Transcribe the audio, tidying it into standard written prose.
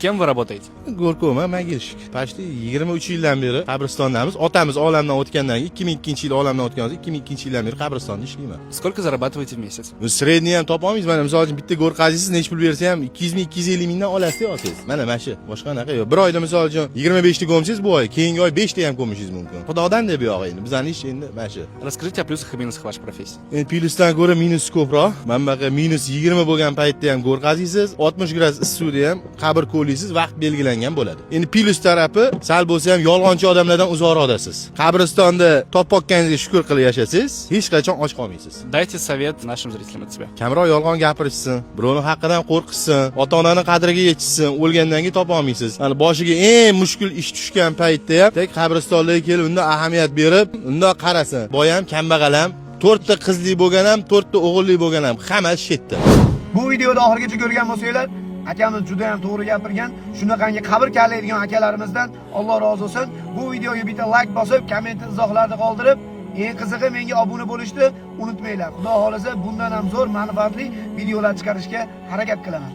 Кем вы работаете? Go'rkovman, могильщик. Почти 23 yildan beri qabristondamiz. Otamiz olamdan o'tgandan keyin, 2002-yil olamdan o'tgan, 2002-yildan beri qabristonda ishlayman. Сколько зарабатываете в месяц? Средний ham topolmaysiz. Mana, misol uchun, bitta go'r qaziysiz, nechi pul bersa ham 200 ming, 250 mingdan olasiz, olsangiz. Mana shu, boshqa anaqa yo'q. Bir oyda, misol uchun, 25 ta ko'msangiz, bu oy, keyingi oy 5 ta ham ko'mishingiz mumkin. Xudodan deb buyog'i endi. Bizani ish endi mana shu. Расскажите о плюсах и минусах вашей профессии. Endi plyusdan ko'ra minus ko'proq. Mana bunaqa minus 20 bo'lgan paytda ham go'r qaziysiz, 60 gradus issiqda ham qabr ko'laysiz, vaqt belgilangan bo'ladi. Endi plyus tarafi, sal bo'lsa ham yolg'onchi odamlardan uzoqroqdasiz. Qabristonda topayotganingizga shukur qilib yashasangiz, hech qachon och qolmaysiz. Дайте совет нашим зрителям от себя. Kamroq yolg'on gapirishsin, birovni haqqidan qo'rqishsin, ota-onani qadriga yetishsin, o'lgandan keyin topa olmaysiz. Mana, boshiga eng mushkul ish tushgan paytda ham tek qabristonlarga kelib, unda ahamiyat berib, unda qarasin. Boy ham, kambag'al ham, to'rtta qizli bo'lgan ham, to'rtta o'g'illi bo'lgan ham, hammasi shu yerda. Bu videoda oxirigacha ko'rgan bo'lsanglar, akamiz juda ham to'g'ri gapirgan. Shunaqangi qabr kavlaydigan akalarimizdan Alloh rozi bo'lsin. Bu videoga bitta like bosib, komment, izohlarni qoldirib, eng qizig'i, menga obuna bo'lishni unutmanglar. Xudo xohlasa, bundan ham zo'r, manfaatli videolar chiqarishga harakat qilaman.